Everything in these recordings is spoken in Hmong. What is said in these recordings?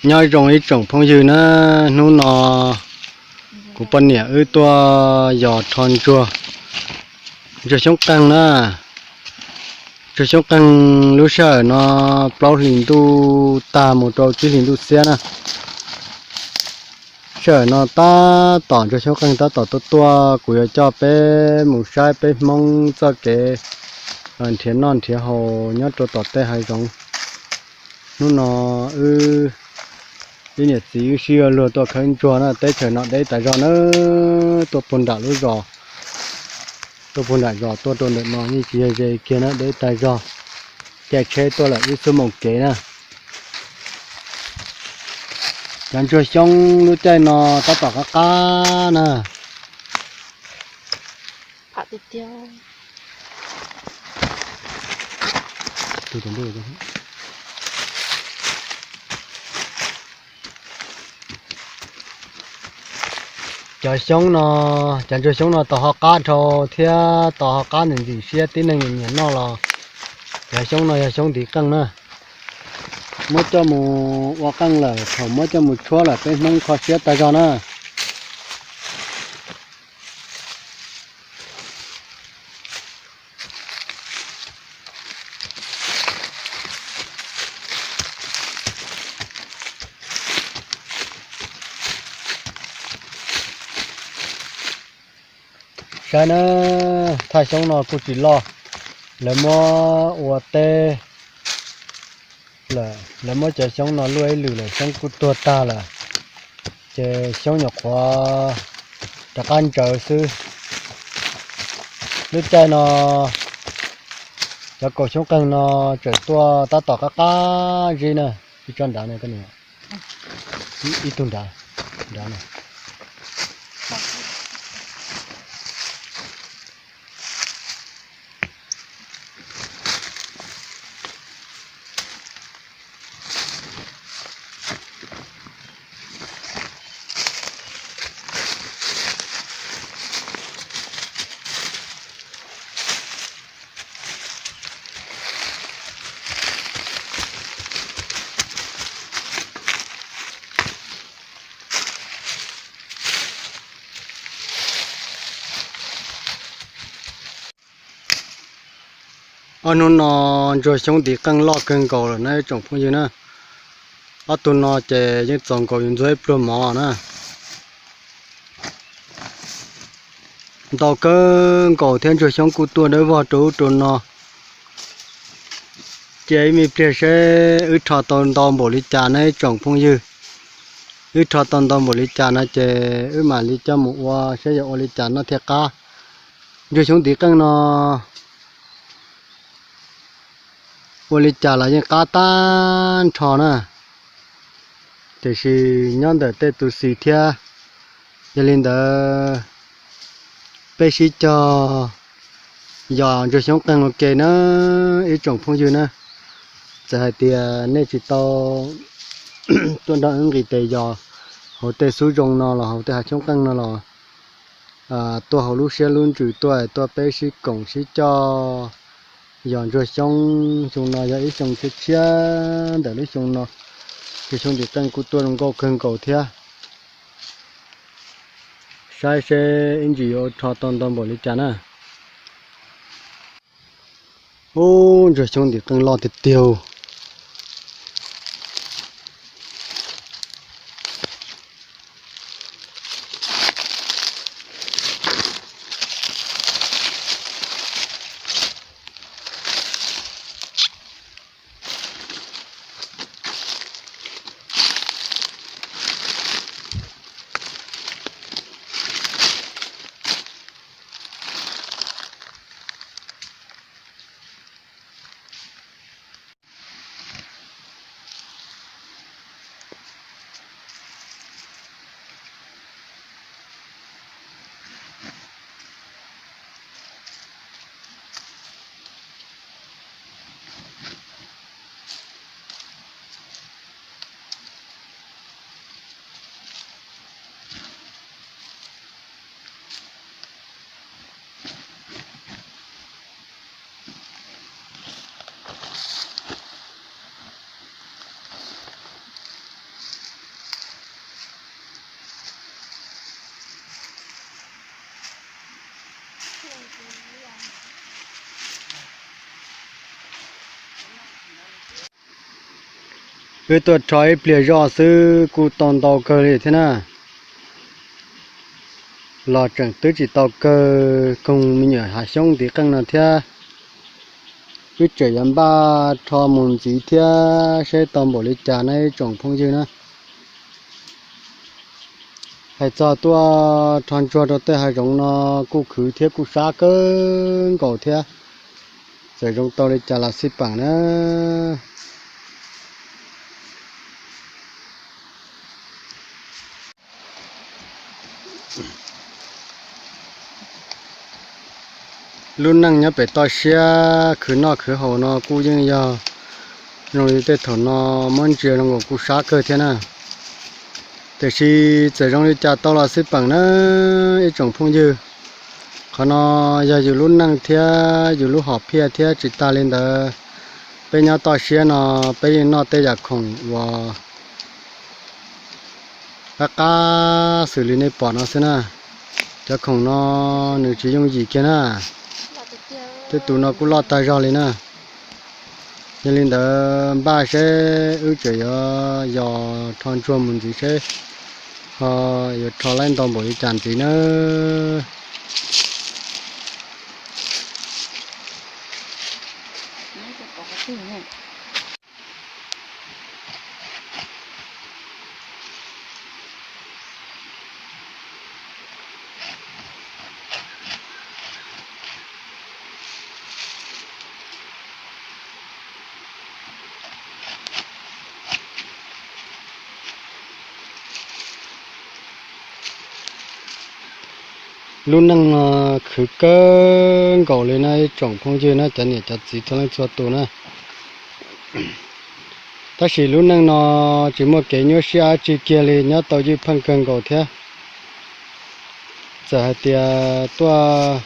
Nyob zoo ib tsoom phooj ywg na, hnub no kuv poj niam wb tuaj yos rho ntsuag, ntsuag xyoob qeeg na. Ntsuag xyoob qeeg lub sij hawm no plaub hlis ntuj tag mus rau tsib hlis ntuj xiab na. Sij hawm no tab tom ntsuag xyoob qeeg tab tom tuaj tuaj, kuv yuav coj peb mus saib peb Hmoob txoj kev nrhiav noj nrhiav haus nyob rau tom tej hav zoov. Hnub no wb ib niam txiv wb sib yuav luag tuaj khawb ntsuag na, teb chaws no deb tas zog na, tuaj puag nram lub zos, tuaj puag nram zos tuaj rau ntawm no yeej tsis yog ze kiag na, deb tas zog, caij tsheb tuaj lawm ib xuab moos kev na. Cov ntsuag xyoob lub caij no tab tom qab qab na. Cov xyoob no, cov ntsuag xyoob no tau ho qab dhau thiab tau ho qab ntxim ntxim siab tib neeg nyiam noj los cov xyoob no yog xyoob ntiv qeej na. Muab coj mus ua qeej lawm, thaum muab coj mus tshuab lawm peb Hmoob kho siab tag zog na. Saib na, thaj xyoob no kuj tsis loj, lawv muab ua teb lawm, lawv muab cov xyoob no luaj ib lwm lawm, xyoob kuj tuag tag lawm, ces xyoob nyuam qhuav rov qab ntsawv xwb. Lub caij no cov kaum xyoob qeeg no tseem tuaj tab tom qab qab zib na, ib tsob nrad no, ib tug nrad, nrad no. Ob hnub no ntsuag xyoob ntiv qeej loj kawg nkaus lawm na ib tsoom phooj ywg na. Ob tug no ces yeej txaus nkaus yus ntxuag ib pluag mov na. Ntau kawg nkaus thiab ntsuag xyoob kuj tuaj dawb vog rau ub rau no. Cia ib me pliag seb wb rho tau ntau npaum li cas na ib tsoom phooj ywg. Wb rho tau ntau npaum li cas no ces wb mam li coj mus ua saib yuav ua li cas noj thiaj qab. Ntsuag xyoob ntiv qeej no ua li cas los yeej qab tag nrho na, tiam sis nyob ntawm tej tus xis thiab. Yog li ntawd peb sib cog yos ntsuag xyoob qeej ua ke na ib tsoom phooj ywg na. Txawm hais tias nej tsis tau tuaj nrog wb nqis tes yos hauv tej xub zoo no los hauv tej hav xyoob qeej no los tuaj hauv lub siab lub ntsws tuaj, tuaj peb sib koom sib coj yos ntsuag xyoob. Xyoo no yog ib xyoo tshiab tshiab ntawm lub xyoo no, ces xyoob ntiv qeej kuj tuaj zoo nkauj kawg nkaus thiab. Saib seb ib ntsis yuav rho tau ntau npaum li cas na. Ub, ntsuag xyoob ntiv qeej loj tiag tiag. Wb tuaj rho ib pliag zoj xwb kuj tau ntau kawg li thiab na. Los tseem twb tsis tau kawg koog me nyuam hav xyoob ntiv qeej no thiab. Wb tseem yuav npaj rho mus ntxiv thiab seb tau npaum li cas na ib tsoom phooj ywg na. Hais txog tuaj rho ntsuag rau tej hav zoov no kuj khwv thiab kuj sab kawg nkaus thiab. Txawm zoo tau li cas los xij peem na. Lub neej nyob pem toj siab khwv noj khwv haus no kuj yeej yog zoo li tej thaum no muab ntsia zoo nkaus kuj sab kawg thiab na. Tiam sis txawm zoo li cas tau los xij peem na ib tsoom phooj ywg. Qhov no yog yus lub neej thiab yus lub hom phiaj thiab tsis tas li ntawd. Peb nyob toj siab no peb yeej noj tej yam khoom uas qab qab xws li nej pom no xwb na. Cov khoom no nws tsis yooj yim kiag na. Tej tus no kuj loj tag zog li na. Yog li ntawd npaj seb wb tseem yuav yos rho ntsuag mus ntxiv seb ho yuav rho laib ntau npaum li cas ntxiv nawb. Lub neej no khwv kawg nkaus li na ib tsoom phooj ywg na cov niam cov txiv txhua leej txhua tus na. Tab sis lub neej no tsis muaj kev nyuaj siab dab tsi kiag li nyob tau ywj pheej kawg nkaus thiab. Txawm hais tias tuaj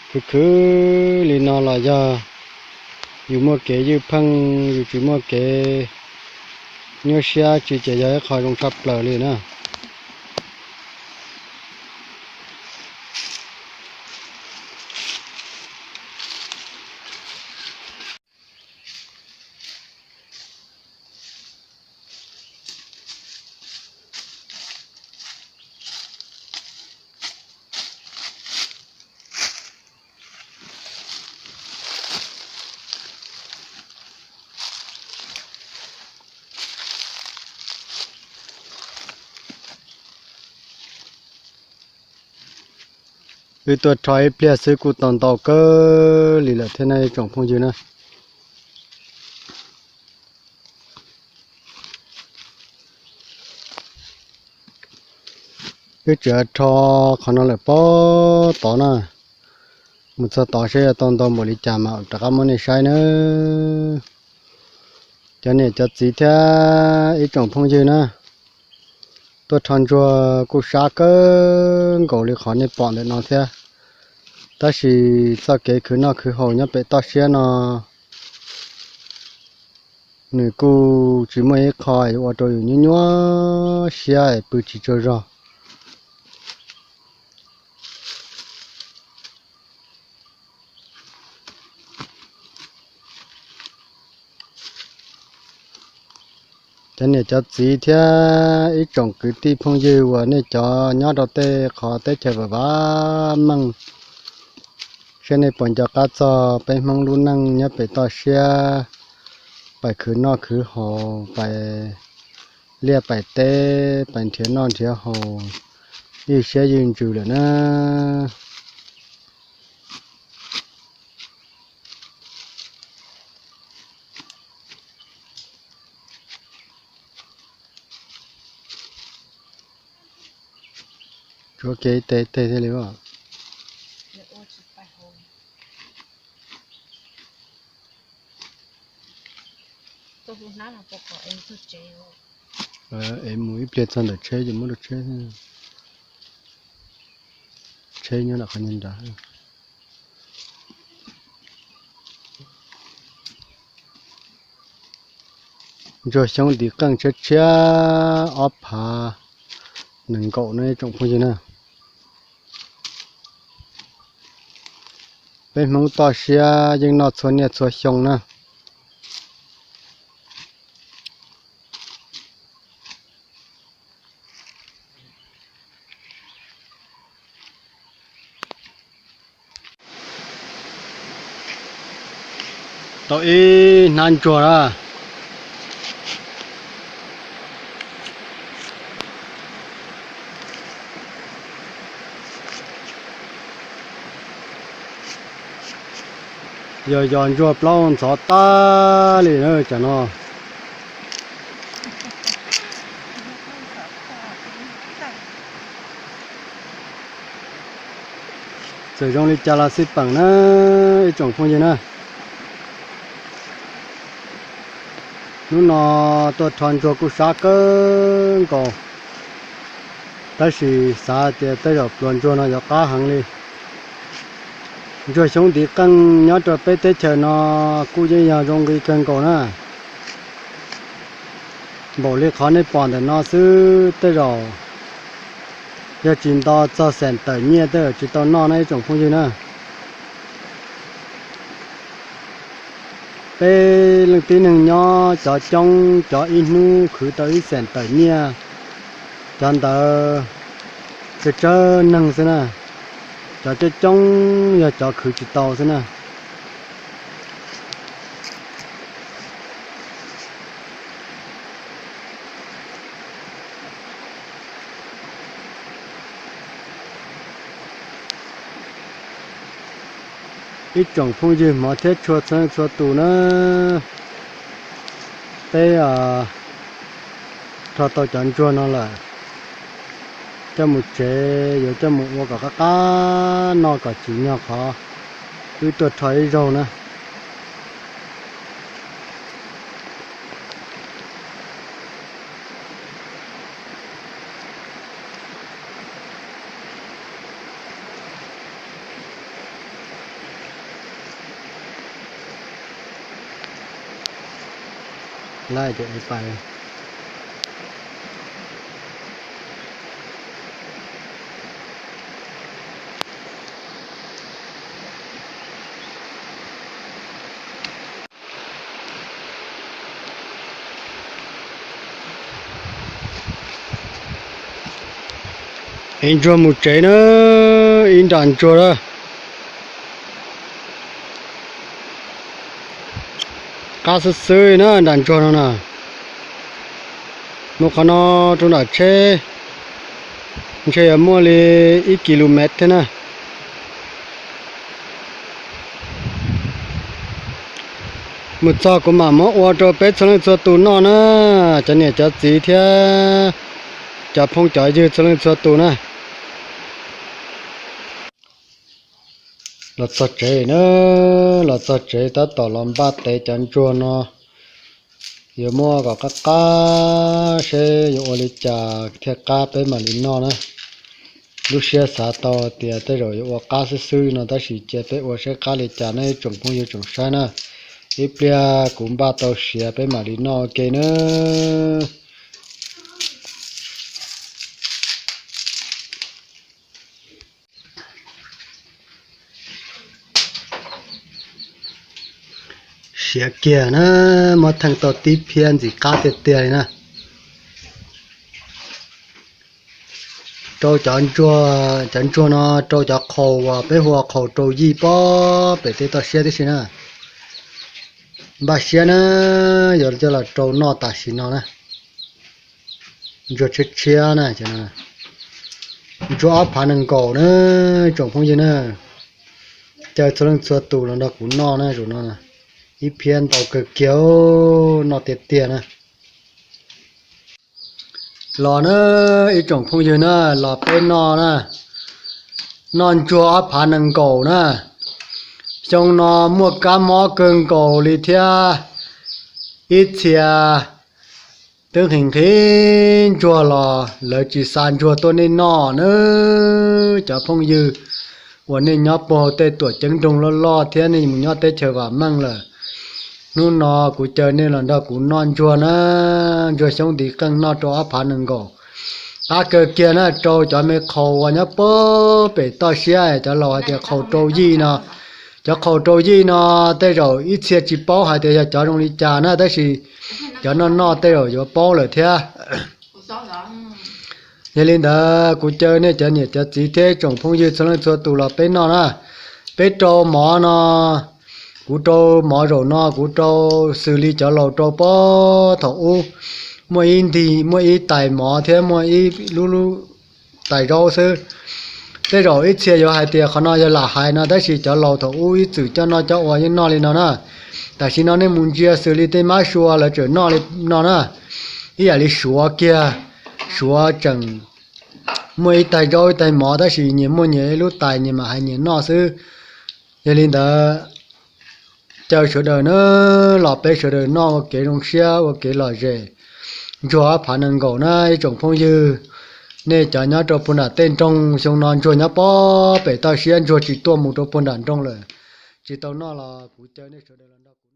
khwv khwv li no los yog yus muaj kev ywj pheej yus tsis muaj kev nyuaj siab tsis ces yog ib qho zoo tshaj plaws li na. Wb tuaj rho ib pliag xwb kuj tau ntau kawg li lawm thiab na ib tsoom phooj ywg na. Wb tseem rho qhov no lawm pob tod na. Mus txog tod seb yuav tau ntau npaum li cas mas rov qab muab nej saib nawb. Cov niam cov txiv thiab ib tsoom phooj ywg na, tuaj rho ntsuag kuj sab kawg nkaus li qhov nej pom ntawm no thiab. Tab sis txoj kev khwv noj khwv haus nyob pem toj siab no nws kuj tsis muaj ib qho yuav ua rau yus nyuaj nyuaj siab pw tsis tsaug zog. Cov niam cov txiv thiab ib tsoom kwv tij phooj ywg uas nej cov nyob rau tej qhov teb chaws vam vam meej, seb nej puas nco qab txog peb Hmoob lub neej nyob pem toj siab, pais khwv noj khwv haus, pais liaj pais teb, pais nrhiav noj nrhiav haus, ywj siab ywj ntsws lawm na. Tshuav kiag ib teg teg thiaj li. Es mus ib pliag txog ntawm tsheb ces muab rau tsheb. Tsheb nyob nram qhov nrad. Ntsuag xyoob ntiv qeej tshiab tshiab ob phav nees nkaum no ib tsoom phooj ywg na. Peb Hmoob toj siab yeej noj txhua niaj txhua xyoo na. Tau ib hnab ntsuag na. Yog yos ntsuag plaub ntxhov tag li na cov no. Txawm zoo li cas los xij peem na ib tsoom phooj ywg na. Hnub no tuaj rho ntsuag kuj sab kawg nkaus, tab sis xav tias tej zaum pluas ntsuag no yuav qab heev li. Ntsuag xyoob ntiv qeej nyob rau peb teb chaws no kuj yeej yog zoo nqi kawg nkaus na. Npaum li qhov nej pom ntawm no xwb tej zaum yog tsis nto txog xeem tawm nyiaj tej zaum tsis tau noj na ib tsoom phooj ywg na. Peb leej tib neeg nyob cov coob cov ib hnub khwv tau ib xeem tawm nyiaj, cov ntawd tsawg tsawg neeg xwb na. Cov coob coob yog cov khwv tsis tau xwb na. Ib tsoom phooj ywg hmov thiab tshua txhua leej txhua tus na, peb rho tau cov ntsuag no lawm, coj mus tsev yuav coj mus ua kom qab qab noj kom tsim nyog qhov wb tuaj rho ib zaug na. Laij ces pais. Ev ntsuag mus tsev na, ib nram ntsuag na. Qab xwb xwb na nram ntsuag no na. Mus qhov no rau nram tsheb ntshe yuav muaj li ib ki lu mev thiab na. Mus txog kuv mam muab ua rau peb txhua leej txhua tus noj na, cov niam cov txiv thiab cov phooj cov ywg txhua leej txhua tus na. Los txog tsev na, los txog tsev tab tom los npaj tev cov ntsuag no, yuav muab kom qab qab seb yuav ua li cas thiaj qab peb mam li noj na. Lub siab xav tau tias tej zaum yuav ua qab xwb xwb no tab sis cia peb ua saib qab li cas na ib tsoom phooj ywg tsoom saib na. Ib pliag kuv npaj tau siav peb mam li noj ua ke na. Siav kiag na, muab theej tau tib phiab ntxim qab tiag tiag li na. Rau cov ntsuag, cov ntsuag no rau cov qhaus uas peb hu ua qhaus rau yij pob pem tej toj siab tib si na. Npaj siab na, yuav coj los rau noj tam sim no na. Ntsuag tshiab tshiab na, ntsuag ob phav nees nkaum na, tsoom phooj ywg na. Caw txhua leej txhua tus los nrog kuv noj na, zaum no ib phiab ntau kawg kiag, noj tiag tiag na. Los na, ib tsoom phooj ywg na, los peb noj na, noj ntsuag ob phav nees nkaum na. Xyoo no muaj kab mob kawg nkaus li thiab, ib txhia twb nqhis nqhis ntsuag los lawv tsis xa ntsuag tuaj nej noj na. Cov phooj ywg uas nej nyob puag tej tuam ceeb nroog loj loj thiab nej mus nyob teb chaws vam meej lawm, hnub no kuv caw nej los nrog kuv noj ntsuag na, ntsuag xyoob ntiv qeej noj rau ob phav nees nkaum. Qab kawg kiag na, rau cov me qhaus uas nyob puag pem toj siab, cov laus hais tias qhaus rau yij no. Cov qhaus rau yij no tej zaum ib txhia tsis paub hais tias yog cov zoo li cas na, tab sis cov noj noj tej zaum yuav paub lawm thiab. Yog li ntawd kuv caw nej cov niam cov txiv thiab tsoom phooj ywg txhua leej txhua tus los peb noj na. Peb rau mov no Kuv rau mov zaum no kuv rau xws li cov laus rau pob thaum ub, muaj ib ntig, muaj ib tais mov thiab muaj ib lub lub tais zaub xwb. Tej zaum ib txhia yuav hais tias qhov no yog lam hais no, tab sis cov laus thaum ub ib txwm coj noj coj ua yeej noj li no na. Tam sim no nej mus ntsia xws li tej mab sua lawv tseem noj li no na, ib yam li Suav kiag. Suav tseem muaj ib tais zaub ib tais mov, tab sis nyias muaj nyias ib lub tais, nyias mam hais nyias noj xwb. Yog li ntawd, caw sawv daws na, los peb sawv daws noj ua kev zoo siab ua kev lom zem, ntsuag ob phav nees nkaum na ib tsoom phooj ywg. Nej cov nyob rau puag nram tej nroog, xyoo no ntsuag nyob pob pem toj siab, ntsuag tsis tuaj mus rau puag nram nroog lawm, tsis tau noj los kuv caw nej sawv daws los nrog kuv